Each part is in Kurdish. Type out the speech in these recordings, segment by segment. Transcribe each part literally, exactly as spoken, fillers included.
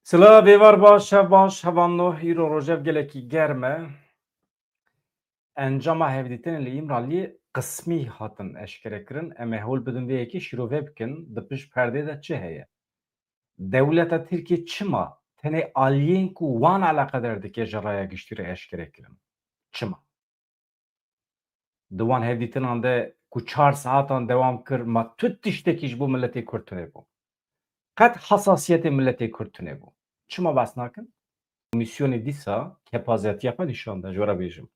Silav, êvar baş, şev baş, hevalno, îro rojev gelekî germ e. Encama hevdîtinê li Îmraliyê qismî hatin eşkerekirin. Em ê hewl bidin vê yekê şîrove bikin, di pişt perdê de çi heye? Dewleta Tirkiyê çima tenê aliyên ku wan eleqedar dike ji raya giştî re eşkere kirin? Çima? Di wan hevdîtinan de ku çar saetan dewam kir, ma tu tiştekî ji bo miletê Kurd tune bû? Qet hesasiyetê miletê Kurd tune bû? Çima behs nakin? Komîsyonê dîsa kepazetiya xwe nîşan da, ji we re bêjim.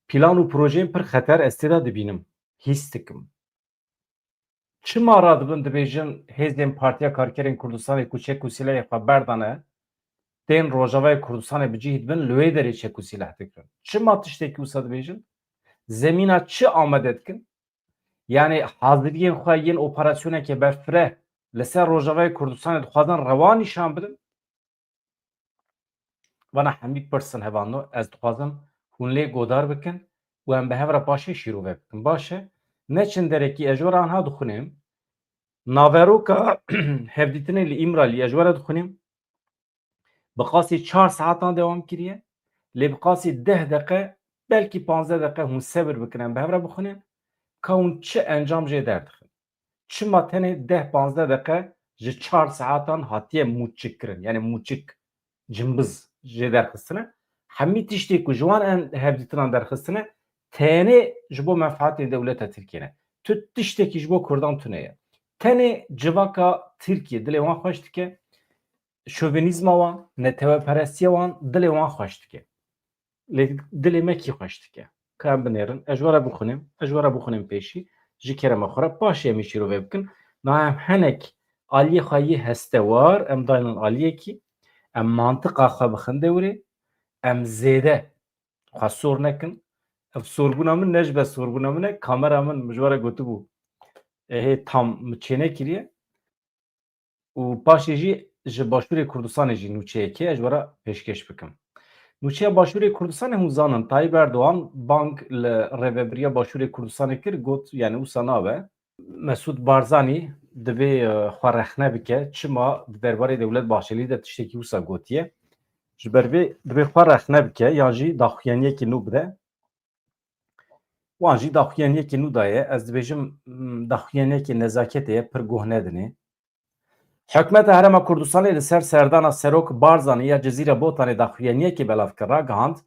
Plan û projeyên pir xeter ez tê de dibînim, hîs dikim. Çima radibin dibêjin hêzên Partiya Karkerên Kurdistanê ku çek û silehê xwe berdane, tên Rojavayê Kurdistanê bi cih dibin, li wê derê çek û sileh dikirin? Çima tiştekî wisa dibêjin? Zemîna çi amade dikin? Yanî haziriyên xwe yên operasyoneke berfireh li ser Rojavayê Kurdistanê dixwazin rewa nîşan bidin? Vana hemî pirsin hevalno, ez dixwazim hûn lê godar bikin û em bi hev re paşê şîrove bikin. Baş e, neçin derekî, ez ji we re anha dixwînim. Naveroka hevdîtinê li Îmralî ez ji we re dixwînim. Bi qasî çar saetan dewam kiriye. Lê bi qasî deh deqe, belkî panzdeh deqe hûn sebir bikin, em bi hev re bixwînin. Ka hûn çi encam jê derdixin? Çima tenê deh panzdeh deqe ji çar saetan hatiye mûçik kirin? Yanî mûçik, cimbiz jê derxistine. Hemî tiştê ku ji wan en hevdîtinan derxistine, tenê ji bo menfaatê dewleta Tirkiyê ne. Tu tiştekî ji bo Kurdan tune ye. Tenê civaka Tirkiye dilê wan xweş dike, şovenîzma wan, neteweperestiya wan dilê wan xweş dike. Lê dilê me kî xweş dike? Ka em binêrin, ez ji we re bixwînim, ez ji we re bixwînim pêşî, ji kerema xwe re, paşê em ê şîrove bikin. Niha em henek aliyê xwe yê hestewar, em daynin aliyekî, em mantiqa xwe bixin dewrê, em zêde xwe sor nekin. Ev sorbûna min ne ji bes sorbûna min e, kamera min ji we re gotibû, e, hê tam min çênekiriye. Û paşê jî ji Başûrê Kurdistanê jî nûçeyekê ez ji we re pêşkêş bikim. Nûçeya Başûrê Kurdistanê hûn zanin, Tayyip Erdogan bang li rêvebiriya Başûrê Kurdistanê kir, got, yanî wisa nabe. Mesûd Barzanî divê, e, xwe rexne bike, çima di derbarê Dewlet Bahçelî de tiştekî wisa gotiye? Ji ber vê divê xwe rexne bike, yan jî daxuyaniyekî nû bide. Wan jî daxuyaniyekî nû daye. Ez dibêjim, mm, daxuyaniyekî nezaketê ye, pir guh nedinê. Hikûmeta Herêma Kurdistanê li ser serdana Serok Barzanî ya Cizîra Botanê daxuyaniyekê belav kir, ragihand,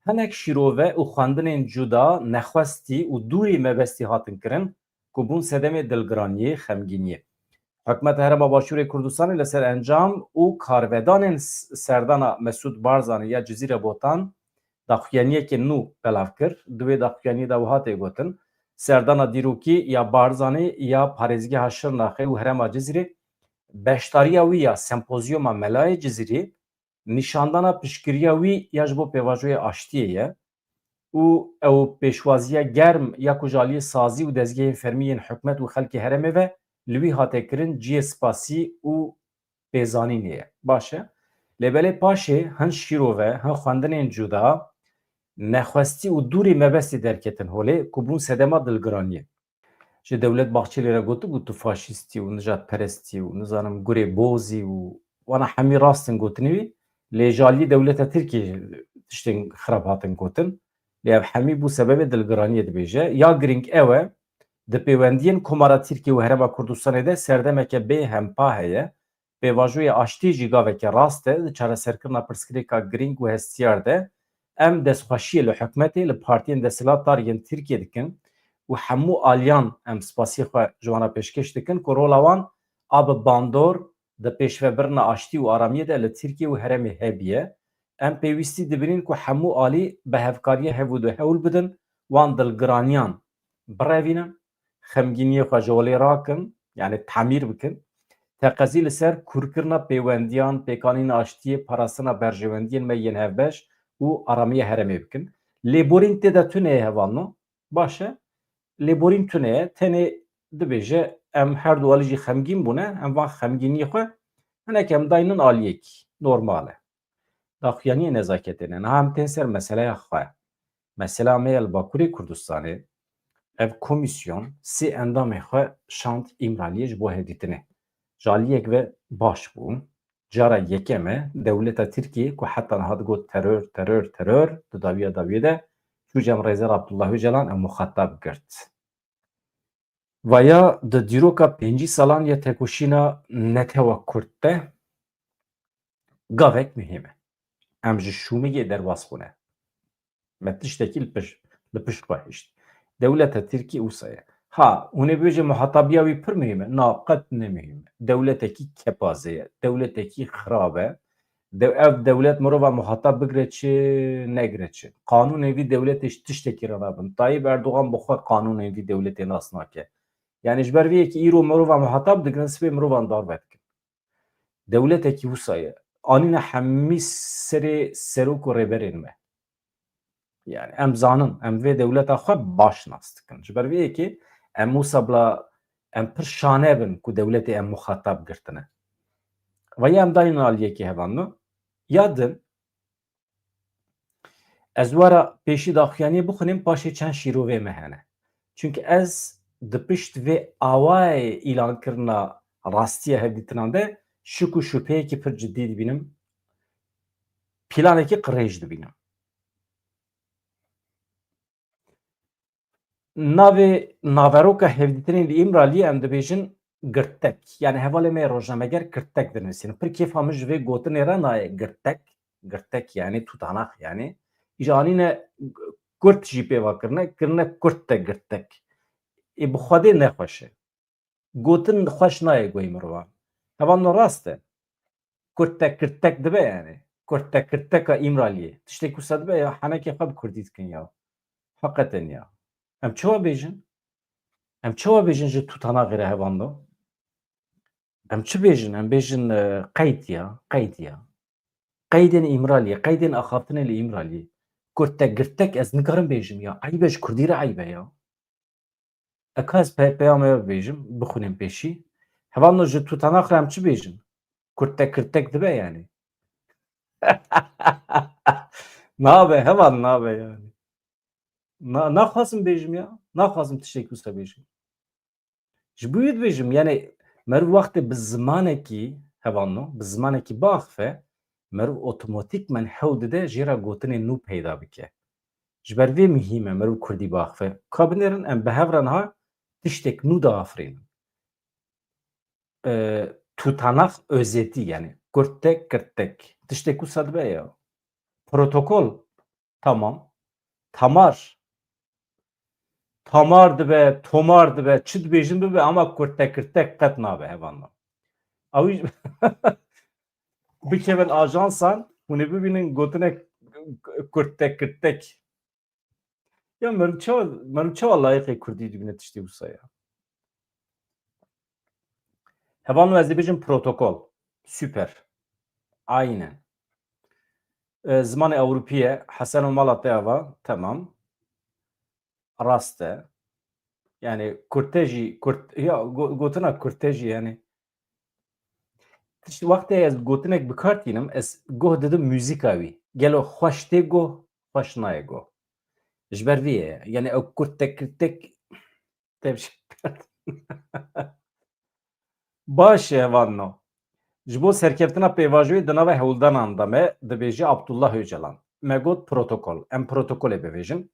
hinek şîrove û xwendinên cuda, nexwestî û dûrî mebestî hatin kirin ku bûn sedemê dilgiraniyê, xemgîniyê. Hikûmeta Herêma Başûrê Kurdistanê li ser encam û karvedanên s-, serdana Mesûd Barzanî ya Cizîra Botan daxuyaniyekê nû belav kir. Di wê daxuyaniyê de wiha tê gotin, serdana dîrokî ya Barzanî ya parêzgeha Şirnaxê û herêma Cizîrê, beşdariya wî ya sempozyuma Melayê Cizîrî, nîşandana piştgiriya wî ya ji bo pêvajoyê aştiyê ye û ew pêşwaziya germ ya ku ji aliyê sazî û dezgehên fermî yên hikûmet û xelkê herêmê ve li wî hate kirin, cihê spasî û pêzanînê ye. Baş e. Lê belê paşê hin şîrove, hin xwendinên cuda, nexwestî û dûrî mebestî derketin holê ku bûn sedema dilgiraniyê. Ji Dewlet Bahçelî re gotibû, tu faşîstî û nijadperestî û nizanim gurê bozî û wana hemî rast in gotinê wî, lê ji aliyê dewleta Tirkiyê tiştên xirab hatin gotin. Lê ev hemî bû sebebê dilgiraniyê dibêje. Ya girîng ew e, di pêwendiyên Komara Tirkiye û Herêma Kurdistanê de serdemeke bê hempa heye. Pêvajoya aştiyê jî gaveke rast e. Di çareserkirina pirsgirêka girîng û hestiyar de em destxweşiyê li hikûmetê, li partiyên desthilatdar yên Tirkiyê dikin û hemû aliyan em spasiyê xwe ji wan re pêşkêş dikin ku rola wan a bi bandor di pêşvebirina aştî û aramiyê de li Tirkiye û herêmê hebiye. Em pêwîstî dibînin ku hemû alî bi hevkariya hev û du hewl bidin, wan dilgiraniyan birevînin, xemgîniyê xwe ji holê rakin, yanî temîr bikin. Teqezî li ser kûrkirina pêwendiyan, pêkanîna aştiyê, parastina berjewendiyên me yên hevbeş û aramiya herêmê bikin. Lêborîn tê de tune ye hevalno. Baş e. Lêborîn tune ye. Tenê dibêje, em her du alî jî xemgîn bûne, em van xemgîniyê xwe hinek em daynin aliyekî. Normal e. Daxuyaniyê nezaketê ne. Niha em tên ser meseleya xwe. Mesela me ya li Bakurê Kurdistanê, ev komîsyon sê endamê xwe şand Îmraliyê ji bo hevdîtinê. Ji aliyek ve baş bû. Cara yekem e, dewleta Tirkiyê ku heta niha digot teror, teror, teror, di dawiya dawiyê de çû cem Rêzer Abdullah Ocalan ew muxatab girt. Vaya di dîroka pêncî salan ya tekoşîna netewa Kurd de gavek muhîm e. Em ji şûmiyê derbas bûne. Me tiştekî li pişt, li pişt xwe hişt. Dewleta Tirkî wisa ye. Ha, hûn ê bibêje muhatabiya wî pir muhîm e. Na, qet ne muhîm e. Dewletekî kepaze ye. Dewletekî xirab e. De, ev dewlet mirova muhatab bigire çi, negire çi. Qanûnên vî dewletê ji tiştekî re nabin. Tayyip Erdogan bi xwe qanûnên vî dewletê nas nake. Yani ji ber vê yekê îro mirova muhatab digirin, sibê mirovan darve dikin. Dewletekî wisa ye. Anîne hemî serê serok û rêberên me. Yani em zanin, em vê dewleta xwe baş nas dikin. Ji ber vê yekê em wisa bila em pir şane bin ku dewletê em muxatab girtine. Ve ya em dayîn aliyekê hevan min. Ya din, ez wara pêşî daxuyaniyê bixwînim, paşê çend şîrovê me hene. Çunke ez di pişt vê awayê îlankirina rastiya hevdîtinan de şik û şubheyekî pir cidî dibînim. Planekî qirêj dibînim. Navê naveroka hevdîtinê li Îmraliyê em dibêjin Girtek. Yani hevalê me yê rojnameger Kirtek dinivîsînin. Pir kêfa min ji vê gotinê re nayê Girtek. Girtek yani tutanak yani. Îja anîne Kurd jî pê ve kirine, kirine Kurd te Girtek. Ê bi Xwedê nexweş e. Gotin xweş nayê guhê mirovan. Hevalno rast e. Kurtek kirtek dibe yani. Kurtek kirteka Îmraliyê. Tiştek wisa dibe ya henekê xwe bi kurdî dikin ya. Heqeten ya. Em çawa bêjin? Em çawa bêjin ji tutanaxê re hevalno? Em çi bêjin? Em bêjin, e, qeyd ya, qeyd ya. Qeydên Îmraliyê, qeydên axaftinê li Îmraliyê. Kurtek girtek ez nikarim bêjim ya. Eyb e, ji kurdî re eyb e ya. Eka ez pe-, peyamê we bibêjim, bixwînim pêşî. Hevalno ji tutanak re em çi bêjin? Kurtek kirtek dibe yani. Nabe, heval nabe yani. Na-, naxwazim bêjim ya. Naxwazim tiştekî wisa bêjim. Ji bo wî dibêjim, yani meriv wextê bi zimanekî, hevalno, bi zimanekî biaxife, meriv otomatîkmen hewl dide jê re gotinên nû peyda bike. Ji ber vê muhîm e meriv kurdî biaxife. Ka binêrin em bi hev re niha tiştek nû diafirînin. E, tutanak özeti yani. Kurtek kirtek. Tiştek wisa dibe ya. Protokol. Tamam. Tamar. Tamar dibe, tomar dibe, çi dibêjin bibe ama kurtek kirtek qet nabe hevalno. Ew jî bikevin ajansan, hûn ê bibînin gotinek kurtek kirtek. Ya meriv çawa, meriv çawa layiqê kurdî dibîne tiştê wisa ya? Hevalno ez dibêjim protokol. Süper. Aynen. E, zimanê Ewropî ye. Heseno mala te ava. Temam. Rast e. Yani kurte jî, kurt, ya go-, gotina kurte jî yani. Tişt-, wextê ez gotinek bi kar tînim, ez goh didim muzîka wî. Gelo xweş tê goh, xweş nayê goh. Ji ber vê ye. Yani ew kurtek kirtek tevşik. Baş e, hevalno. Ji bo serkeftina pêvajoyê di nava hewldanan de me dibêje Abdullah Ocalan. Me got protokol. Em protokolê bivêjin.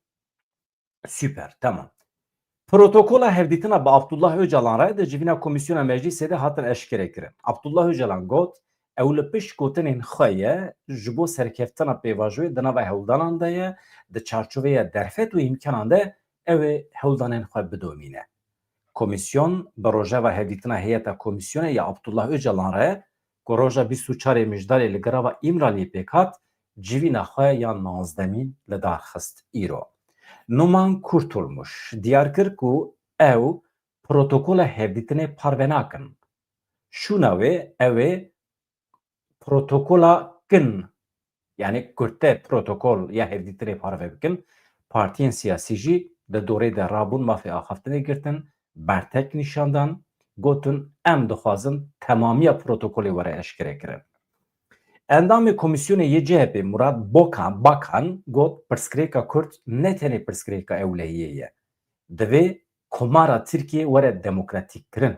Süper, tamam. Protokola hevdîtina bi Abdullah Ocalan re di civîna komîsyona meclîsê de hatin eşkerekirin. Abdullah Ocalan got, ew li pişt gotinên xwe ye, ji bo serkeftina pêvajoyê di nava hewldanan de ye, di çarçoveya derfet û îmkanan de ew ê hewldanên xwe bidomîne. Komîsyon bi rojeva hevdîtina heyeta komîsyonê ya Abdullah Ocalan re ku roja bîst û çarê Mijdarê li girava Îmraliyê pêk hat, civîna xwe ya nazdemîn li dar xist îro. Numan Kurtulmuş diyar kir ku ew protokola hevdîtinê parve nakin. Şûna wê ew ê protokola kin, yani kurte protokol ya hevdîtinê parve bikin, partiyên siyasî jî di dorê de rabûn mafê axaftinê girtin, bertek nîşan dan, gotin, em dixwazin temamiya protokolê were eşkerekirin. Endamê komîsyonê yê C H P Murat Bokan, Bakan got, pirsgirêka Kurd ne tenê pirsgirêka ewlehiyê ye. Divê komara Tirkiyê were demokratîkkirin.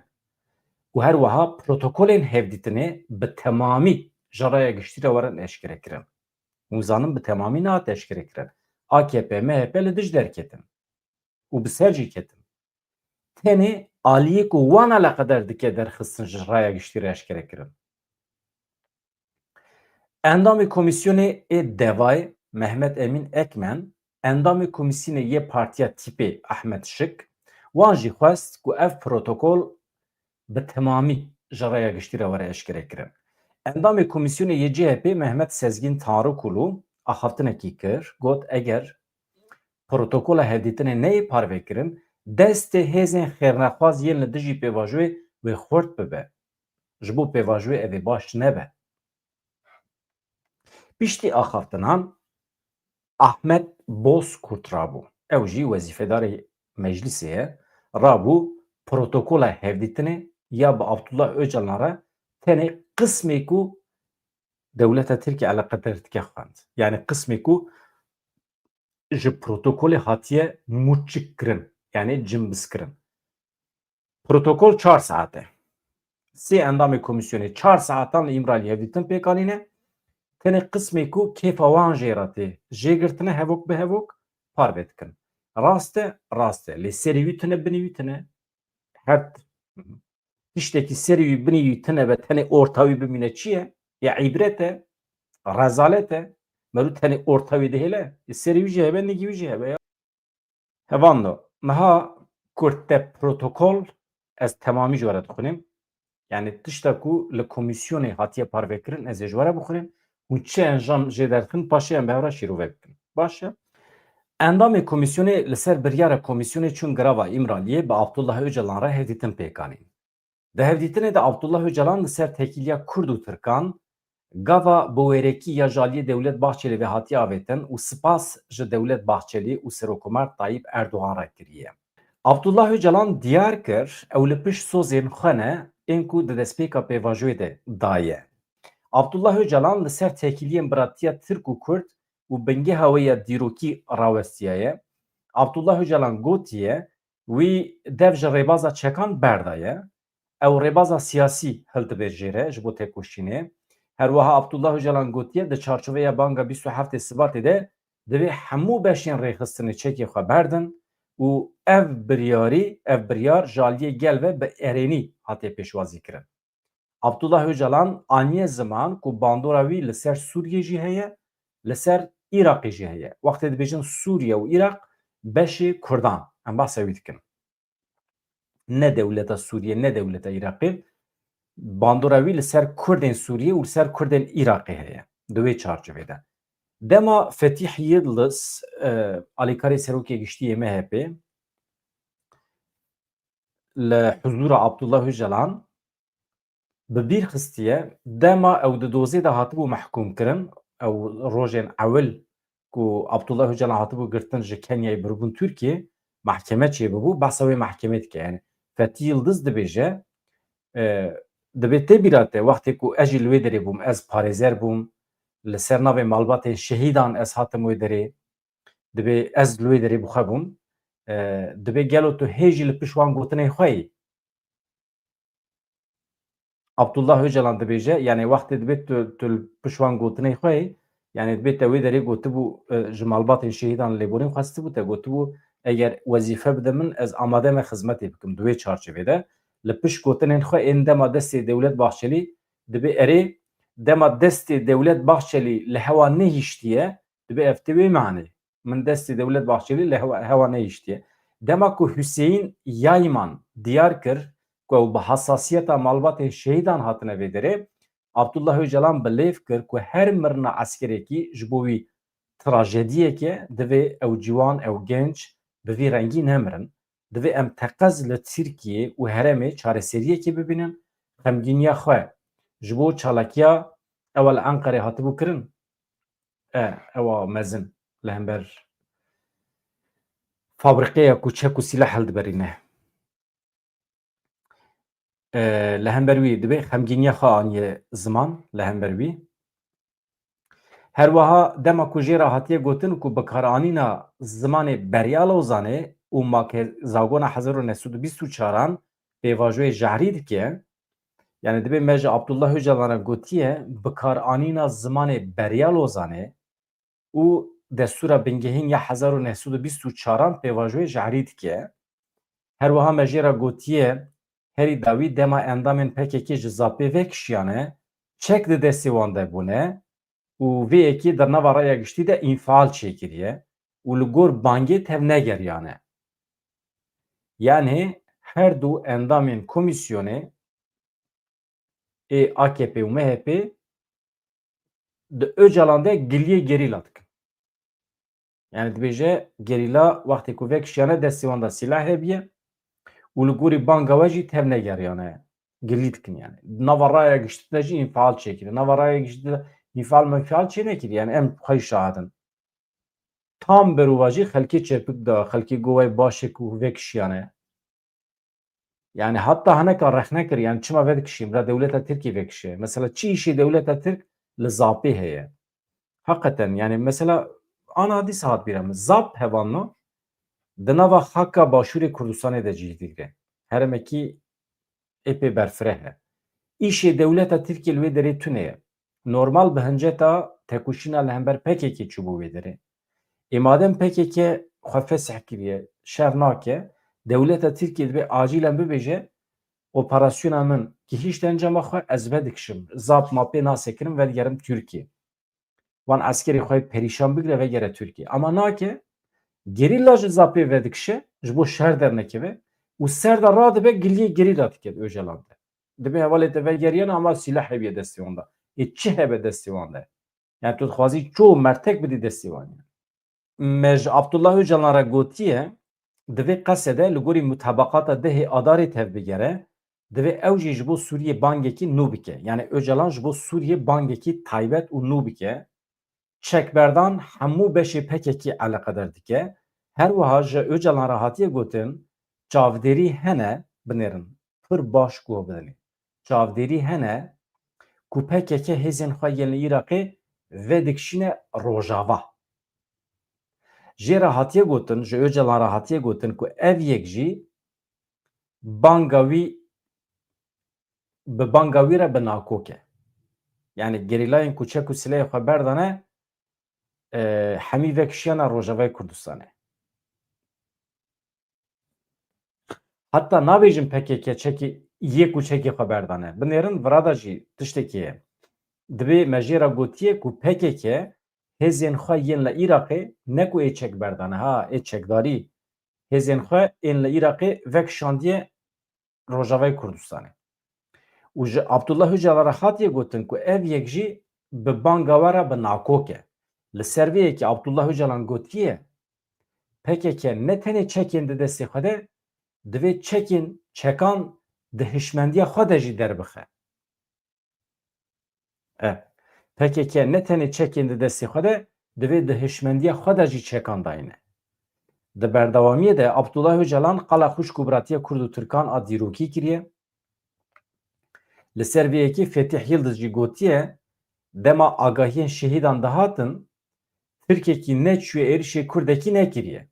û her wiha protokolên hevdîtinê bi temamî ji raya giştî re werin eşkerekirin. Hûn zanin bi temamî nehat eşkerekirin. A K P, M H P li dij derketin û bi ser jî ketin. Tenê aliyê ku wan eleqeder dike derxistin ji raya giştî re eşkere kirin. Endamê komîsyonê ê DEVA'yê Mehmet Emîn Ekmen, endamê komîsyonê yê partiya tîpê Ahmet Şik, wan jî xwest ku ev protokol bi temamî ji raya giştî re were eşkerekirin. Endamê komîsyonê yê C H P Mehmet Sezgîn Tanrıkulu axaftinekî kir, got, eger protokola hevdîtinê neyê parvekirin, destê hêzên xêrnexwaz yên li dijî pêvajoyê wê xurt bibe. Ji bo pêvajoyê ev ê baş nebe. Piştî axaftinan Ahmet Bozkurt rabû. Ew jî wezîfedarê meclîsê ye. Rabû protokola hevdîtinê ya bi Abdullah Öcalan re tenê qismê ku dewleta Tirkiyê eleqedar dike xwend. Yanî qismê ku ji protokolê hatiye mûçik kirin, yanî cimbiz kirin. Protokol çar saet e. Sê endamê komîsyonê çar saetan li Îmraliyê hevdîtin pêk anîne. Tenê qismê ku kêfa wan jê re tê jê girtine hevok bi hevok parve dikin. Rast e, rast e. Lê serê wî tune, binê wî tune. Her tiştekî serê wî, binê wî tune be, tenê orta wî bimîne çi ye? Ya îbret e, rezalet e. Merû tenê orta wî dihêle, ê serê wî jî hebe, nigî wî jî hebe ya. Hevando, niha kurte protokol ez temamî ji we re dixwînim. Yanî tişta ku li komîsyonê hatiye parvekirin, ez ê ji we re bixwînim. Hûn çi encam jê derdixin, paşê em bi hev re şîrove bikin. Baş e. Endamê komîsyonê li ser biryara komîsyonê çûn girava Îmraliyê bi Abdullah Öcalan re hevdîtin pêk anîn. Di hevdîtinê de Abdullah Öcalan li ser tekîliya Kurd û Tirkan gava bi wêrekî ya ji aliyê Dewlet Bahçelî ve hatiye avêtin û spas ji Dewlet Bahçelî û Serokkomer Tayyip Erdogan re kiriye. Abdullah Öcalan diyar kir, ew li pişt sozên xwe ne, ên ku di destpêka pêvajoyê de daye. Abdullah Öcalan li ser tekîliyên biratiya Tirk û Kurd û bingeha wê ya dîrokî rawestiyaye. Abdullah Öcalan gotiye, wî dev ji rêbaza çekan berdaye. Ew rêbaza siyasî hildibêje jê re ji bo têkoşînê. Her wiha Abdullah Öcalan gotiye, di çarçoveya banga bîst û heftê Sibatê de divê hemû beşên rêxistinê çekê xwe berdin û ev biryarî, ev biryar ji aliyê gel ve bi erênî hatiye pêşwazî kirin. Abdullah Öcalan aniye ziman ku bandora wî li ser Sûriyê jî heye, li ser Iraqê jî heye. Wextê dibêjin Sûriye û Iraq beşê Kurdan, em behsa wî dikin. Ne dewleta Sûriye, ne dewleta Iraqê. Bandora wî li ser Kurdên Sûriye û li ser Kurdên Iraqê heye. Di wê çarçovê de. Dema Fetîh Yildiz, e, alîkarê Serokê Giştî yê M H P, li huzûra Abdullah Öcalan bi bîr xistiye, dema ew di dozê de hatibû mehkûm kirin, ew rojên ewil ku Abdullah Öcalan hatibû girtin ji Kenyayê biribûn Tirkiyê, mahkeme çêbibû, behsa wê mahkemê dike. Yani Fetî Yildiz dibêje, e, dibê tê bîra te, wextê ku ez jî li wê derê bûm, ez parêzer bûm, li ser navê malbatên şehîdan ez hatim wê derê, dibê ez li wê derê bi xwe bûm, e, dibê gelo tu hê jî li pişt wan gotinên xwe yî? Abdullah Öcalan dibêje, yani wextê dibê tu, tu li pişt wan gotinên xwe yî, yani dibê te wê derê gotibû, e, ji malbatên şehîdan lêborîn xwestibû, te gotibû, eger wezîfe bide min, ez amade me xizmetê bikim. Di wê çarçovê de li pişt gotinên xwe ên dema destê Dewlet Bahçelî dibê erê, dema destê Dewlet Bahçelî li hewa nehiştiye, dibê ev tê wê manê. Min destê Dewlet Bahçelî li hewa, hewa nehiştiye. Dema ku Hüseyin Yayman diyar kir ku ew bi hesasiyeta malbatên şehîdan hatine vê derê, Abdullah Öcalan bi lêv kir ku her mirina eskerekî ji bo wî trajediyek e, divê ew ciwan, ew genç bi vî rengî nemirin. Divê em teqez li Tirkiyê û herêmê çareseriyekê bibînin. Xemgîniya xwe ji bo çalakiya ewa li Enqerê hatibû kirin. E, ewa mezin li hember fabrîqeya ku çek û sîleh hildiberîne. E, li hember wî dibê xemgîniya xwe aniye ziman, li hember wî. Her wiha dema ku jê re hatiye gotin ku bikaranîna zimanê Berya Lozanê û makezagonê hezar û neh sed û bîst û çaran pêvajoyê jehrî dike, Yani dibê me ji Abdullah Ocalan re gotiye, bikaranîna zimanê beriya Lozanê û destûra bingehîn ya hezar û neh sed û bîst û çaran pêvajoyê ji erî dike. Her wiha me jê re gotiye, herî dawî dema endamên P K K ji zapê vekişiyane, çek di destê wan de bûne û vê yekê di nava raya giştî de înfial çêkiriye û li gor bangê tevnegeriyane. Yanê her du endamên komîsyonê ê A K P û M H P di Ocalan de giliyê gerîla dikin. Yani dibêje gerîla wextê ku vekişiyane destê wan de sîlah hebiye û li gorî banga we jî tevnegeriyane, gilî dikin yani. Nava raya giştî de jî înfial çêkiriye. Nava raya giştî de înfial menfial çê nekiriye yani em xwe jî şahid in. Tam berûva jî xelkê çepik da, xelkê go wey baş e ku vekişiyane. Yani hatta hineka rexne kir, yani çima vedikişî, bira dewleta Tirkî vekişe. Mesela çi îşê dewleta Tirk li zapê heye? Heqeten yani mesela ana dîsa hat bîra min. Zap hevalno di nava xaka başûrê Kurdistanê de cih digre. Heremekî ê pê berfireh e. Îşê dewleta Tirkiyê li wê derê tune ye. Normal bi hinceta tekoşîna li hember P K K çûbû wê derê. Ê madem P K K xwe fesih kiriye, şer nake, dewleta Tirkiyê dibe acîlen bibêje, operasyona min gihîşt encama xwe, ez vedikişim. Zap mapê nasekirim, vedigerim Tirkiyê. Wan eskerê xwe perîşan bigire vegere Tirkiyê. Ama nake, gerîla ji zapê vedikişe, ji bo şer dernekeve û ser de radibe giliyê gerîla dike di Ocalan de. Dibe hevalê te vegeriyane ama sîlah hebiye destê wan de. Ê çi hebe destê wan de? Yani tu dixwazî ço mertek bidî destê wan. Me ji Abdullah Ocalan re gotiye, divê qesede li gorî mutabaqata dehê Adarê tevbigere, divê ew jî ji bo Sûriyê bangekî nû bike. Yani Ocalan ji bo Sûriyê bangekî taybet û nû bike. Çekberdan hemû beşê P K K eleqedar dike. Her wiha ji Ocalan re hatiye gotin, çavdêrî hene, binêrin, pir baş guh bidinê. Çavdêrî hene ku P K K hêzên xwe yên li Iraqê vedikişîne Rojava. Jê re hatiye gotin, ji Ocalan re hatiye gotin ku ev yek jî banga wî, bi banga wî re bi nakok e. Yani gerîlayên ku çek û silehê xwe berdane, e, hemî vekişiyana Rojavayê Kurdistanê. Hatta nabêjin P K K çekê, yek û çekê xwe berdane. Binêrin virada jî tiştekî ye. Dibê me jê re gotiye ku P K K hêzên xwe yên li Iraqê ne ku ê çek berdane, ha, ê çekdarî hêzên xwe ên li Iraqê vekişandiye Rojavayê Kurdistanê. Û ji Abdullah Ocalan re hatiye gotin ku ev yek jî bi banga we re bi nakok e. Li ser vê yekê Abdullah Ocalan gotiye, P K K ne tenê çekên di destê xwe de, divê çekên, çekan di hişmendiya xwe de jî derbixe. E, P K K ne tenê çekên di destê xwe de, divê di hişmendiya xwe de jî çekan dayîne. Di berdewamiyê de Abdullah Ocalan qala xwişk û biratiya Kurd û Tirkan a dîrokî kiriye. Li ser vê yekê Fetîh Yildiz jî gotiye, dema agahiyên şehîdan dihatin, Tirkekî neçûye êrişê Kurdekî nekiriye.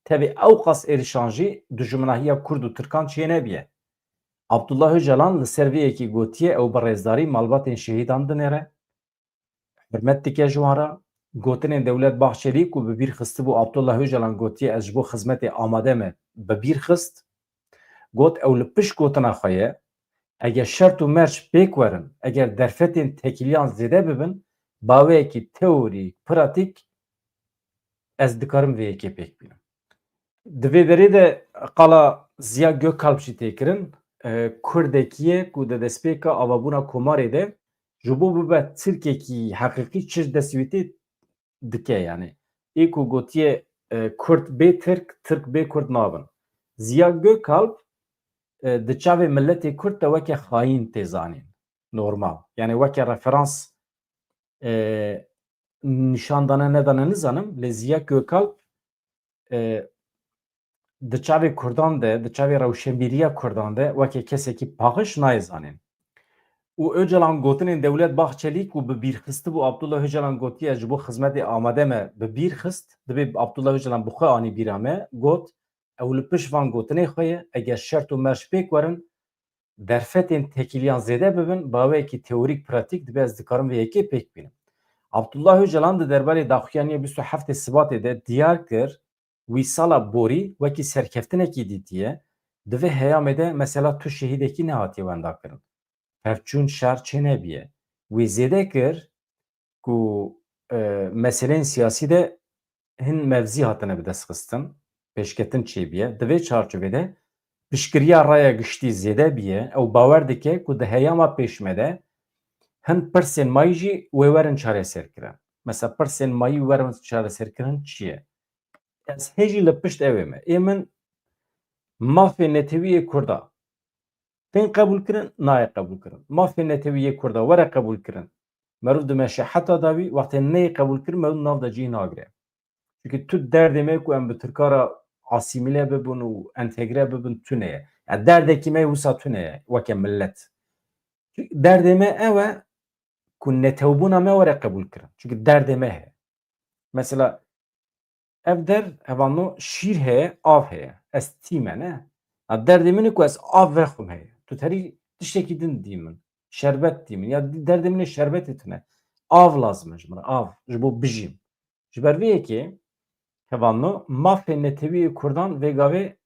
Tevî ewqas êrişan jî dijminahiya Kurd û Tirkan çênebiye. Abdullah Ocalan li ser vê yekê gotiye ew bi rêzdarî malbatên şehîdan dinêre, hurmet dike ji wan re. Gotinên Dewlet Bahçelî ku bi bîr xistibû Abdullah Ocalan gotiye, ez ji bo xizmetê amade me, bi bîr xist. Got, ew li pişt gotina xwe ye. Eger şert û merc pêk werin, eger derfetên tekîliyan zêde bibin, baweyekî teorîk, pratîk ez dikarim vê yekê pêk bînim. Di vê derê de qala Ziya Gökalp jî tê kirin, e, Kurdekî ye ku di destpêka avabûna Komarê de ji bo bibe Tirkekî heqîqî çi ji destî wî tê dike, yani. Ê ku gotiye, e, Kurd bê Tirk, Tirk bê Kurd nabin. Ziya Gökalp, e, di çavê miletê Kurd de weke xayîn tê zanîn. Normal. Yani weke referans, e, nîşan dane nedane nizanim, lê Ziya Gökalp, e, di çavê Kurdan de, di çavê rewşenbîriya Kurdan de weke kesekî paqij nayê zanîn. Û Ocalan gotinên Dewlet Bahçelî ku bi bîr xistibû, Abdullah Ocalan gotiye, ji bo xizmetê amade me, bi bîr xist, dibê Abdullah Ocalan bi xwe anî bîra me, got, ew li pişt van gotinê xwe ye, eger şert û merc pêk werin, derfetên tekîliyan zêde bibin, bi awayekî teorîk pratîk dibe ez dikarim vê yekê pêk bînim. Abdullah Ocalan di derbarê daxuyaniyê bîst û heftê Sibatê de diyar kir, wî sala borî wekî serkeftinekî dîtiye, di vê heyamê de mesela tu şehîdekî nehatiye wendakirin. Pevçûn şer çênebiye. Wî zêde kir ku, e, meseleyên siyasî de hin mevzî hatine bidestxistin, pêşketin çêbiye. Di vê çarçovê de piştgiriya raya giştî zêde biye. Ew bawer dike ku di heyama pêşme de hin pirsên mayî jî wê werin çareserkirin. Mesela pirsên mayî werin çareserkirin çi ye? Ez hê jî li pişt ew ê me. Ê min mafê netewî yê Kurda tên qebûlkirin, nayê qebûlkirin. Mafê netewî yê Kurda were qebûlkirin. Meriv dimeşe heta dawî, wextê neyê qebûlkirin, meriv nav de cih nagire. Çunke tu derdê me ku em bi Tirka re asîmîle bibin û entegre bibin tune ye. Ya derdekî me wisa tune ye, weke millet. Çunke derdê me ew e ku netewbûna me were qebûlkirin. Çunke derdê me heye. Mesela ev der, hevano şîr heye, av heye. Ez tî me ne. Ya derdê min e ku ez av vexwim heye. Tu terî tiştekî din dî min. Şerbet dî min. Ya derdê min ê şerbetê tune. Av lazim e ji min re, av. Ji bo bijîm. Ji ber vê yekê, hevano mafê netewî yê Kurdan vê gavê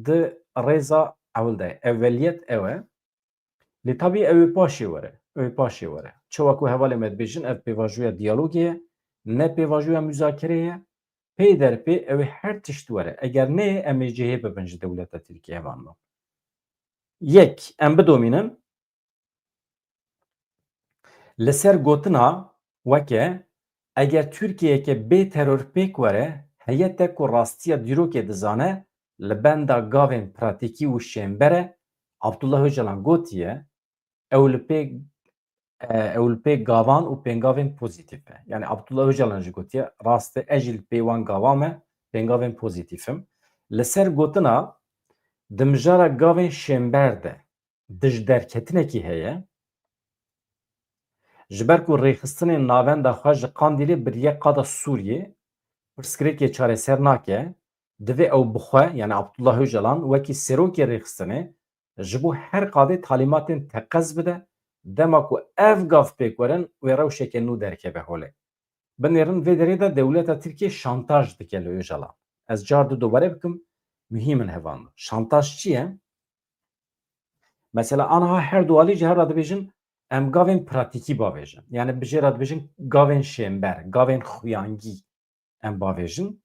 di rêza ewil de ye. Eweliyet ew e. Lê tabî ew ê paşê were, ew ê paşê were. Çawa ku hevalê me dibêjin, ev pêvajoya diyalogê ye, ne pêvajoya muzakerê ye. Pê der pê ew ê her tişt were. Eger neyê, em ê cihê bibin ji dewleta Tirkiyê, hevalno. Yek, em bidomînin. Li ser gotina weke, eger Tirkiyeyeke bê teror pêk were, heyete ku rastiya dîrokê dizane, li benda gavên pratîkî û şênber e, Abdullah Ocalan gotiye, ew li pê, e, ew li pê gavan û pêngavên pozîtîf e. Yani Abdullah Ocalan jî gotiye, rast e, ez jî li pê wan gavan me, pêngavên pozîtîf im. Li ser gotina di mijara gavên şênber de dijderketinekî heye. Ji ber ku rêxistinên navenda xwe ji Qandîlê biriye qada Sûriyê, pirsgirêkê çareser nake, divê ew bi xwe, yani Abdullah Ocalan, wekî serokê rêxistinê, ji bo her qadê talîmatên teqez bide, dema ku ev gav pêk werin, wê rewşeke nû derkeve holê. Binêrin vê derê de dewleta Tirkiyê şantaj dike li Ocalan. Ez car du dubare bikim, muhîm in hevalno. Şantaj çi ye? Mesela aniha her du alî ji hev re dibêjin, em gavên pratîkî bavêjin. Yani bi jê re dibêjin gavên şênber, gavên xuyangî em bavêjin.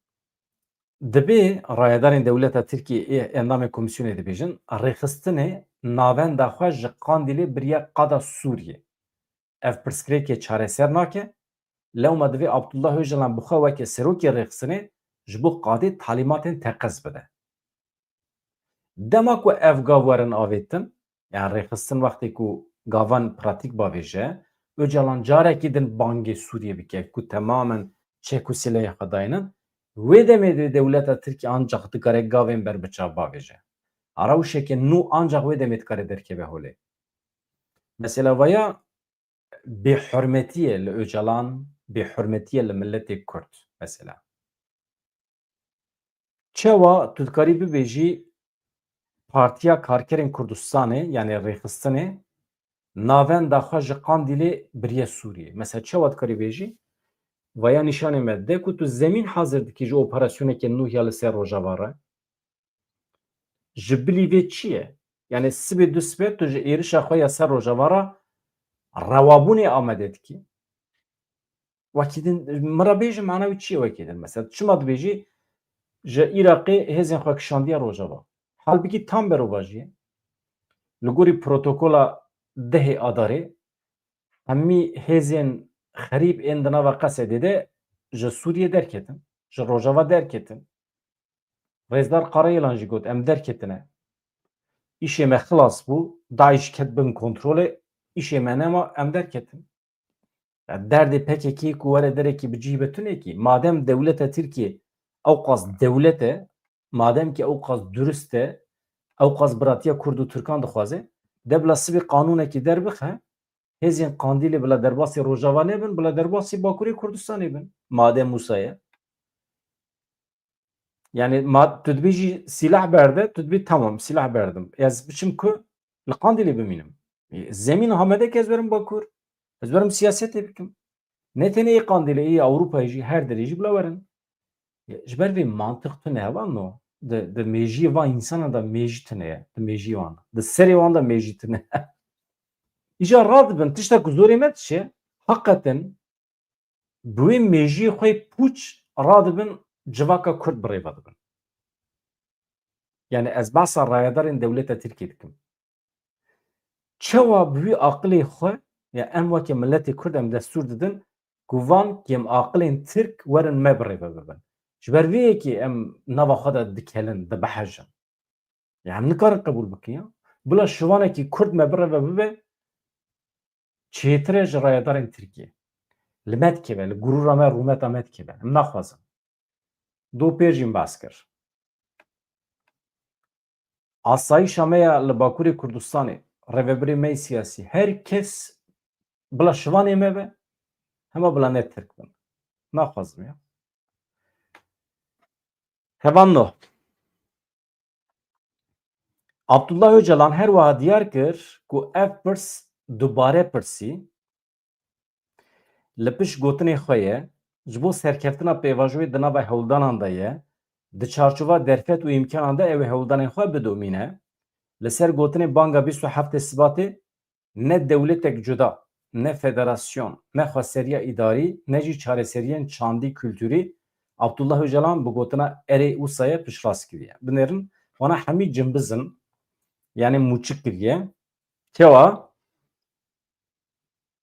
Dibê rayedarên dewleta Tirkiyê ê endamê komîsyonê dibêjin, rêxistinê navenda xwe ji Qandîlê biriye qada Sûriyê. Ev pirsgirêkê çareser nake. Lewma divê Abdullah Ocalan bi xwe weke serokê rêxistinê ji bo qadê talîmatên teqez bide. Dema ku ev gav werin avêtin, yani rêxistin wextê ku gavan pratîk bavêje, Ocalan carekî din bangê Sûriyê bike ku temamen çek û silehê xwe daynin, wê demê de dewleta Tirkiyê ancaq dikare gavên berbiçav bavêje. Rewşeke nû ancaq wê demê dikare derkeve holê. Mesela vaya bêhurmetî ye li Ocalan, bêhurmetî ye li miletê Kurd mesela. Çawa tu dikarî bibêjî Partiya Karkerên Kurdistanê, yani rêxistinê, navenda xwe ji Qandîlê biriye Sûriyê? Mesela çawa dikarî bêjî? Vaya nîşanê me dide ku tu zemîn hazir dikî ji operasyoneke nû ya li ser Rojava re. Ji bilî vê çi ye? Yani sibê du sibe tu ji êrişa xwe ya ser Rojava re rewabûnê amade dikî. Wekî din, min re bêjin mana wî çi ye wekî din? Mesela çima dibêjî ji Iraqê hêzên xwe kişandiye Rojava? Halbikî tam berovajî ye. Li gorî protokola dehê Adarê hemî hêzên xerîb ên di nava Qesedê de ji Sûriyê derketin, ji Rojava derketin. Rêzdar Karayilan jî got, em derketine. Îşê me xilas bû, DAIŞ ket bin kontrolê, îşê me nema, em derketin. Ya derdê P K K ku were derekî bi cih be tune kî. Madem dewleta Tirkiyê ewqas dewlet e, madem ki ewqas durist e, ewqas biratiya Kurd û Tirkan dixwaze, de bila sibê qanûnekî derbixe, hêzên Qandîlê bila derbasî Rojava nebin, bila derbasî Bakurê Kurdistanê bin. Madem wisa ye. Yani ma-, tu dibêjî sîlah berde, tu dibî tamam sîlah berdim. Ez biçim ku Li Qandîlê bimînim. Zemîn Hamedek ez werim Bakur. Ez werim siyasetê bikim. Ne tenê ê Qandîlê, ê Ewropayê jî, her derê jî bila werin. Ji ber vê mantiq tune hevalno. Di, di mêjiyê van însanan de mêjî tune ye. Di mêjiyê wan de. Di serê wan de mêjî tune ye. Îcar radibin, tişta ku zorê me dişe, heqeten bi wê mêjiyê xwe pûç radibin, civaka Kurd bi rê ve dibin. Yani ez behsa rayedarên dewleta Tirkiyê dikim. Çawa bi wî aqilê xwe, ya em weke miletê Kurd em destûr didin ku van kêm aqilên Tirk werin me bi rê ve bibin. Ji ber vê yekê em nava xwe de dikelin, dibehejin. Ya em nikarin qebûl bikin ya. Bila şivanekî Kurd me bi rê ve bibe, çêtir e ji rayedarên Tirkiyê. Li me dikeve, li gurûra me, rûmeta me dikeve. Em naxwazin. Do pêr jî min behs kir. Asayîşa me ya li Bakurê Kurdistanê, rêvebirê me yê siyasî, her kes bila şivanê me be, hema bila ne Tirk bin. Naxwazim ya. Hevalno. Abdullah Ocalan her wiha diyar kir ku ev pirs dubare pirsî li pişt gotinê xwe ye, ji bo serkeftina pêvajoyê di nava hewldanan de ye, di çarçova derfet û îmkanan de ew ê hewldanên xwe bidomîne. Li ser gotinê banga bîst û heftê Sibatê, ne dewletek cuda, ne federasyon, ne xweseriya îdarî, ne jî çareseriyên çandî kulturî, Abdullah Ocalan bi gotina erê wisa ye piştrast kiriye. Binêrin, wana hemî cimbiz in, yani mûçik kiriye. Kewa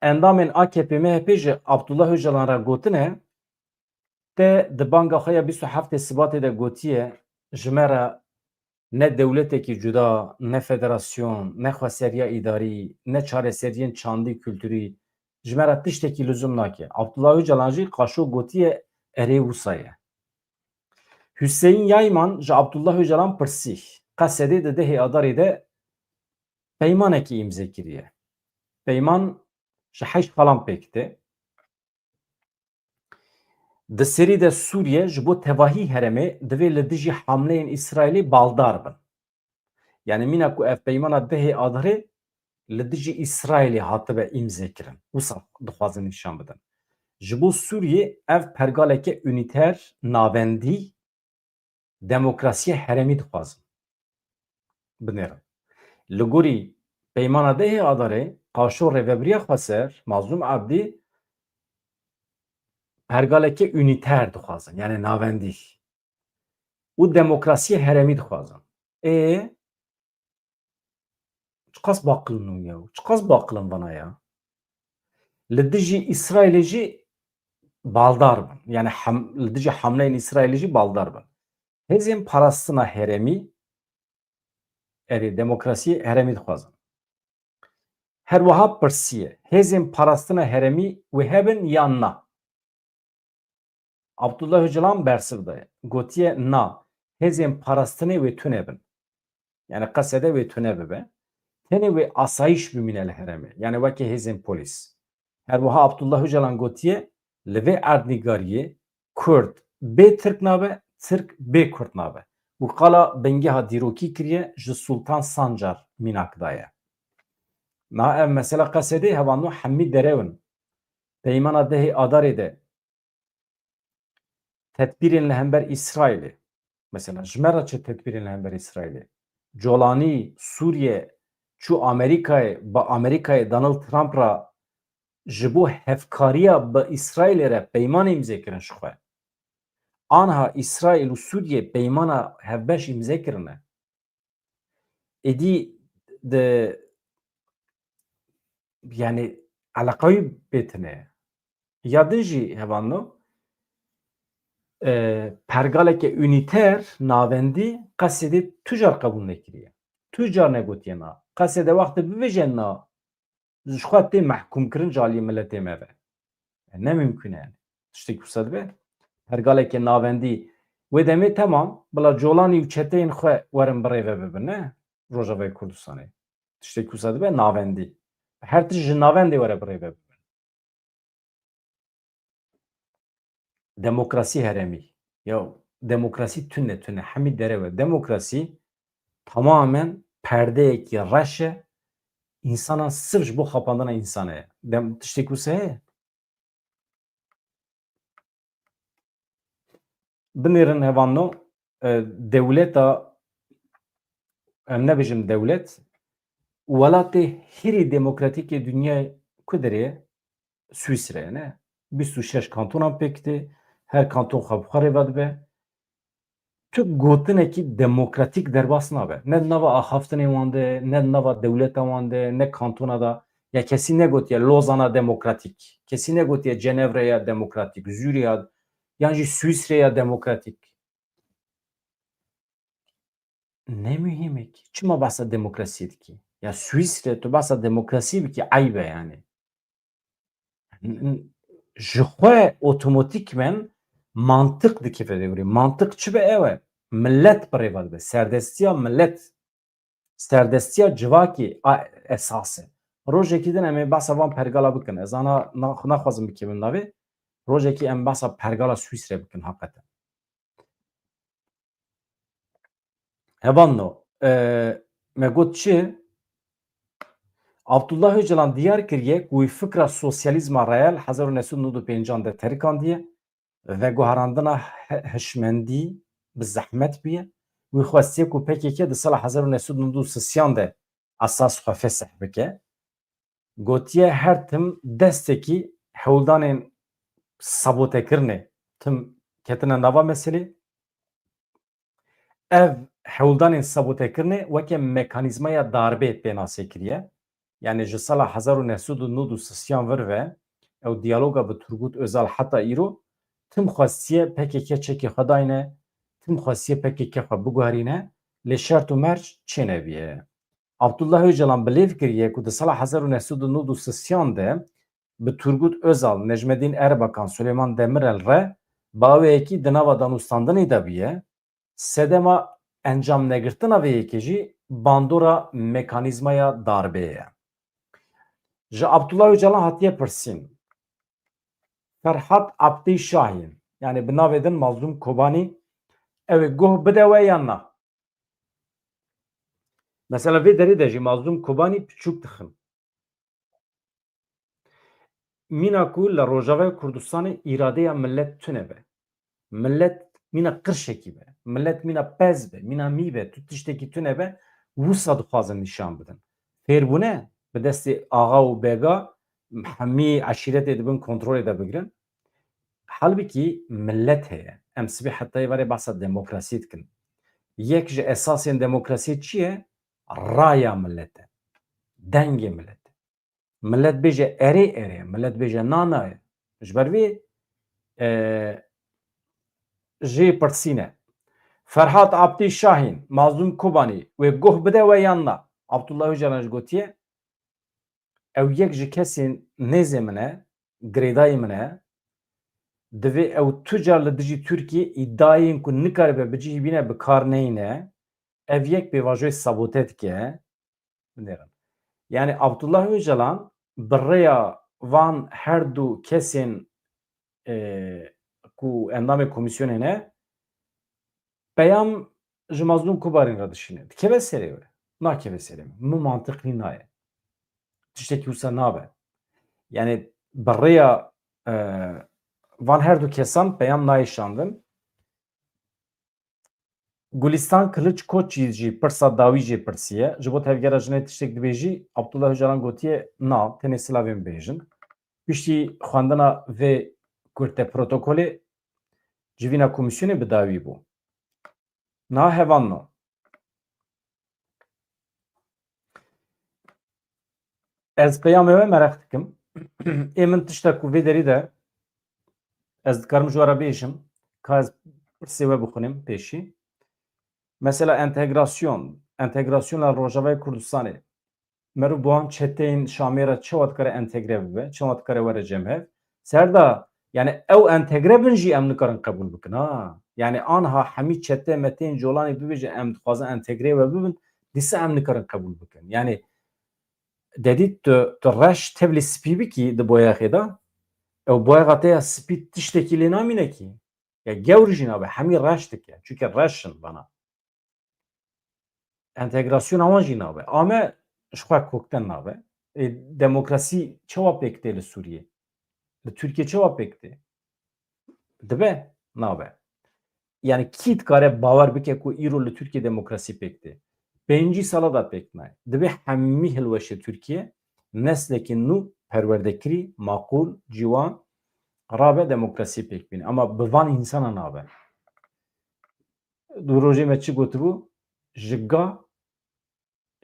endamên A K P M H P ji Abdullah Ocalan re gotine, te di banga xwe ya bîst û heftê Sibatê de gotiye, ji me re ne dewletekî cuda, ne federasyon, ne xweseriya îdarî, ne çareseriyên çandî kulturî, ji me re tiştekî luzum nake. Abdullah Ocalan jî qaşo gotiye, erê wisa ye. Hüseyin Yayman ji Abdullah Ocalan pirsî, Qesedê di dehê Adarê de peymanekî îmze kiriye. Peyman ji heşt xalan pêk tê. Di serî de Sûriye ji bo tevahî herêmê divê li dijî hamleyên Îsraîlê baldar bin. Yani mîna ku ev peymana dehê Adarê li dijî Îsraîlê hatibe îmzekirin. Wisa dixwazin nîşan bidin. Ji bo Sûriyê ev pergaleke unîter, navendî, demokrasiya herêmî dixwazin binêrin. Li gorî peymana dehê Adarê, qaşo rêvebiriya xweser, Mazlûm Ebdî, pergaleke unîter dixwazin, yani navendî. Û demokrasiya herêmî dixwazin. Ê, çiqas baqil in ya, çiqas baqil in vana ya. Li dijî Îsraîlê jî baldar bin. Yani hem, li dijî hamleyên Îsraîlê jî baldar bin. Hêzên parastina herêmî, erê, demokrasiyê herêmî dixwazin. Her wiha pirsiye, hêzên parastina herêmî wê hebin yan na? Abdullah Ocalan bersiv daye. Gotiye na, hêzên parastinê wê tune bin. Yani Qesede wê tune bibe. Tenê wê asayîş bimîne li herêmê. Yani weke hêzên polîs. Her wiha Abdullah Ocalan gotiye, li vê erdnîgariyê Kurd bê Tirk nabe, Tirk bê Kurd nabe. Û qala bingeha dîrokî kiriye, ji Sultan Sancar mînak daye. Na ev mesela Qesedê hevalno hemî derew in. Peymana dehê Adarê de tedbîrên li hember Îsraîlê. Mesela ji me re çi tedbîrên li hember Îsraîlê? Colanî, Sûriye, çû Amerîkayê, bi Amerîkayê Donald Trump re ji bo hevkariya bi Îsraîlê re peymanê îmze kirin ji xwe. Anha Îsraîl û Sûriye peymana hevbeş îmze kirine. Êdî di, yani, eleqa wî bê tune ye. Ya din jî hevalno, e, pergaleke unîter, navendî, Qesedê tu car qebûl nekiriye. Tu car negotiye na. Qesede wextê bivêje na, ji xwe tê mehkûmkirin ji aliyê miletê me ve. Ne mimkun e yani. Tiştekî wisa dibe. Pergaleke navendî. Wê demê temam, bila Colanî û çeteyên xwe werin bi rê ve bibin, ne? Rojavayê Kurdistanê. Tiştekî wisa dibe navendî. Her tişt ji navendê were bi rê ve bibin. Demokrasî herêmî. Ya demokrasî tune tune, hemî derew e. Demokrasî tamamen perdeyekî reş e Însanan sirf ji bo xapandina însanê ye. Dem tiştê ku se heye. Binêrin hevalno, e, dewleta, em nebêjim dewlet, welatê hîrê demokratîk ê dinyayê ku derê ye? Swîsre ye, ne? Bîst û şeş kantonan pêk tê, her kanton xwe bi xwe rêve dibe. Tu gotinekî demokratîk derbas nabe. Ne di nava axaftinê wan de, ne di nava dewleta wan de, ne kantona de. Ya kesî negotiye Lozana demokratîk. Kesî negotiye Cenevreya demokratîk, Zûriya, yan jî Swîsreya demokratîk. Ne muhîm e kî. Çima behsa demokrasiyê dikî? Ya Swîsre, tu behsa demokrasiyê bikî, eyb e yani. N-, n-, ji xwe otomatîkmen mantiq dikeve dewrê. Mantiq çi be ew e? Millet bi rêve dibe. Serdestiya millet, serdestiya civakê a, esas e. Rojekî din em ê behsa van pergala bikin. Ez ana na-, naxwazim bikevim navê. Rojekî em behsa pergala Swîsre bikin heqeten. Hevalno, e, me got çi? Abdullah Öcalan diyar kiriye ku wî fikra sosyalîzma reel hezar û neh sed û nod û pêncan de terikandiye. Veguherandina hi-, hişmendî bi zehmet bûye. Wî xwestiye ku P K K di sala hezar û neh sed û nod û sisiyan de esas xwe fesih bike. Gotiye her tim destekî hewldanên sabotekirinê tim ketine nava meselê. Ev hewldanên sabotekirinê weke mekanîzmaya darbê pênasê kiriye. Yani ji sala hezar û neh sed û nod û sisiyan vir ve ew diyaloga bi Turgut Özal heta îro tim xwestiye P K K çekê xwe dayne, tim xwestiye P K K xwe biguherîne, lê şert û merc çênebiye. Abdullah Öcalan bi lêv kiriye ku di sala hezar û neh sed û nod û sisiyan de bi Turgut Özal, Necmeddin Erbakan, Süleyman Demirel re bi aweyekî di nava danûstandinê de bûye, sedema encamnegirtina vê yekê jî bandora mekanîzmaya darbê ye. Ji Abdullah Öcalan hatiye pirsîn, Ferhat Abdî Şahîn, yani bi navê din Mazlûm Kobanî, ew ê guh bide we yan na? Mesela vê derê de jî Mazlûm Kobanî piçûk dixin. Mîna ku li Rojavayê Kurdistanê îradeya milet tune be. Milet mîna qirşekî be. Milet mîna pez be, mîna mî be, tu tiştekî tune be, wisa dixwazin nîşan bidin. Fêr bûne bi destê axa û bega hemî eşîretê dibin kontrolê de bigirin. Halbikî milet heye. Em sibê heta êvarê behsa demokrasiyê dikin. Yek ji esasên demokrasiyê çi ye? Raya milet e. Dengê milet e. Milet bêje erê erê, milet bêje na na ye. Ji ber vê, e, jê pirsîne. Ferhat Abdî Şahîn, Mazlûm Kobanî, wê guh bide we yan na? Abdullah Öcalan jî gotiye, ew yek ji kesên nêzê min e, girêdayî min e. Divê ew tu car li dijî Tirkiyê îdiayên ku nikaribe bi cihî bîne bi kar neyne. Ev yek pêvajoyê sabote dike. Binêrin. Yani Abdullah Öcalan bi rêya van her du kesên, e, ku endamê komîsyonê ne, peyam ji Mazlûm Kobanî re dişîne. Dikeve serê we? Nakeve serê min. Min mantiqî naye. Tiştekî wisa nabe. Yani bi rêya, e, van her du kesan peyam nayê şandin. Gulîstan Kiliç Koçî jî pirsa dawî jê pirsiye. Ji bo tevgera jinê tiştek dibêjî, Abdullah Öcalan gotiye, na, tenê silavê min bêjin. Piştî xwendina vê kurte protokolê civîna komîsyonê bi dawî bû. Niha hevalno. Ez peyamê we mereq dikim. Ê min tişta ku vê derî de ez dikarim ji we re bêjim, ka ez pirsê we bixwînim pêşî. Mesela entegrasyon, entegrasyon li Rojavayê Kurdistanê. Meriv bi wan çeteyên Şamê re çawa dikare entegre bibe, çawa dikare were cem hev. Serda, yani ew entegre bin jî em nikarin qebûl bikin, ha. Yani anha hemî çete meteyên Colanê bibêje em dixwazin entegre we bibin, dîsa em nikarin qebûl bikin. Yani dedî tu, tu reş tevlî spî bikî di boyaxê de, ew boyaxa te ya spî tiştekî lê namîne kî. Ya gewr jî nabe, hemî reş dike. Çunke reş in vana. Entegrasyona wan jî nabe. Ame ji xwe kokten nabe. E, demokrasî çawa pêk tê li Sûriyê? Li Tirkiye çawa pêk tê? Dibe, nabe. Yani kî dikare bawer bike ku îro li Tirkiye demokrasî pêk tê? Pêncî sala da pêk nayê. Dibe hemî hilweşê Tirkiye neslekî nû perwerdekirî, maqûl, ciwan rabe demokrasî pêk bîne. Ama bi van însana nabe. Du rojê me çi gotibû? Ji ga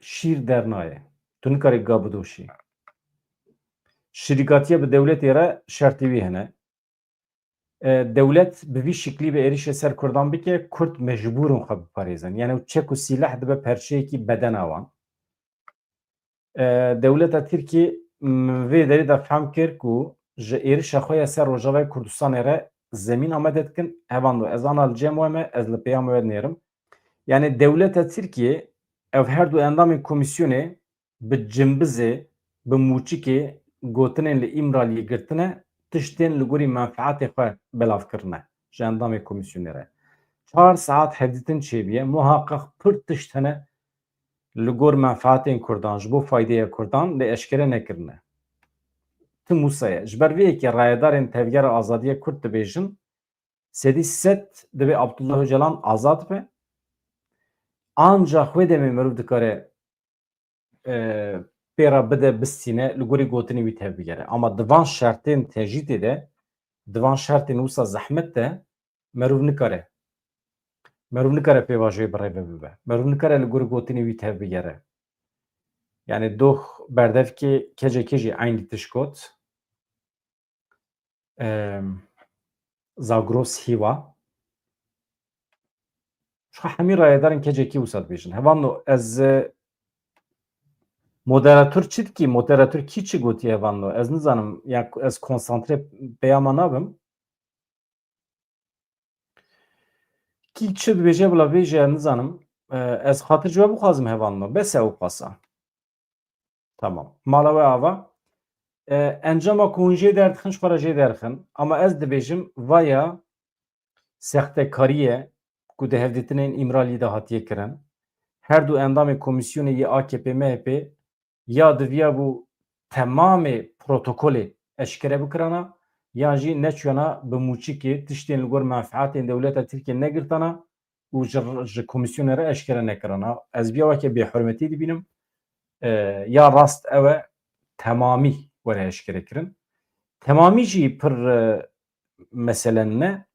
şîr dernayê. Tu nikarî ga bidoşî. Şirîkatiye bi dewletê re şertê wî hene. E, dewlet bi vî şiklî bi êrişê ser Kurdan bike, Kurd mecbûr in xwe biparêzin. Yani çek û sîleh dibe perçeyekî bedena wan. E, dewleta Tirkî, m, vê derê de fehm kir ku ji êrişa xwe ya ser Rojavayê Kurdistanê re zemîn amade dikin. Hevando, ez ana li cem we me, ez li peyama we dinêrim. Yani dewleta Tirkiyê ev her du endamên komîsyonê bi cimbizê, bi mûçikê gotinên li Îmraliyê girtine, tiştên li gorî menfeetê xwe belav kirine ji endamê komîsyonê re. Çar saet hevdîtin çêbûye, muhaqqeq pir tişt hene li gor menfeetên Kurdan, ji bo faydeya Kurdan lê eşkere nekirine. Tim wisa ye. Ji ber vê yekê rayedarên Tevgera Azadiya Kurd dibêjin, sedî sed divê Abdullah Ocalan azad be. Ancax wê demê mirov dikare, e, pê re bide, bistîne, li gorî gotinê wî tevbigere. Ama di van şertên tecrîdê de, di van şertên wisa zehmet de, meriv nikare. Meriv nikare pêvajoyê bi rê ve bibe. Meriv nikare li gor gotinê wî tev bigere. Yani doh berdevkê kecekê jî eynî tişt got. Em, Zagros Hiwa. Şu hemî rayedarên kecekî wisa dibêjin. Hevano ez, e, moderator çi dikî? Moderator kî çi gotiye hevano? Ez nizanim. Ya ez konsantre peyama nabim. Kî çi dibêje bila bêje, nizanim. E, ez xatir ji we bixwazim hevalno. Bes e ew qasa. Tamam. Mala we ava. E, encama ku hûn jê derdixin, ji xwe re jê derxin. Ama ez dibêjim, vaya sextekariye ku di hevdîtinên Îmraliyê de hatiye kirin, her du endamê komîsyonê yê A K P M H P ya diviyabû temamê protokolê eşkere bikirana, yan jî neçûyana bi mûçikê tiştên li gor menfeetên dewleta Tirkiye negirtana û ji, ji komîsyonê re eşkere nekirana. Ez viya weke bêhurmetî dibînim. E, ya rast ew e, temamî were eşkere kirin. Temamî jî pir, e, mesele ne.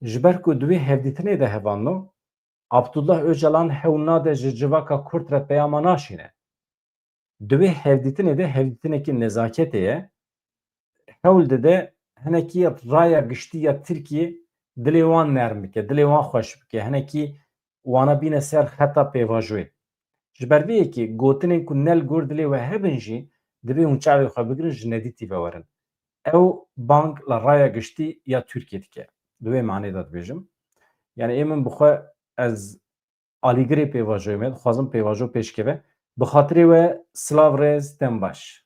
Ji ber ku di wê hevdîtinê de hevalno, Abdullah Ocalan hewl nade ji civaka Kurd re peyama naşîne. Di wê hevdîtinê de hevdîtinekî nezaketê ye. Hewl dide hinekî raya giştî ya Tirkiyê dilê wan nerm bike, dilê wan xweş bike, hinekî wana bîne ser xeta pêvajoyê. Ji ber vê yekê gotinên ku ne li gor dilê we hebin jî, divê hûn çavê xwe bigirin, ji nedîtî ve werin. Ew bang li raya giştî ya Tirkiyê dike. Di wê manê de dibêjim. Yani ê min bi xwe, ez alîgirê pêvajoyê me, dixwazim pêvajo pêş keve. Bi xatirê we silav, rêz, dem baş.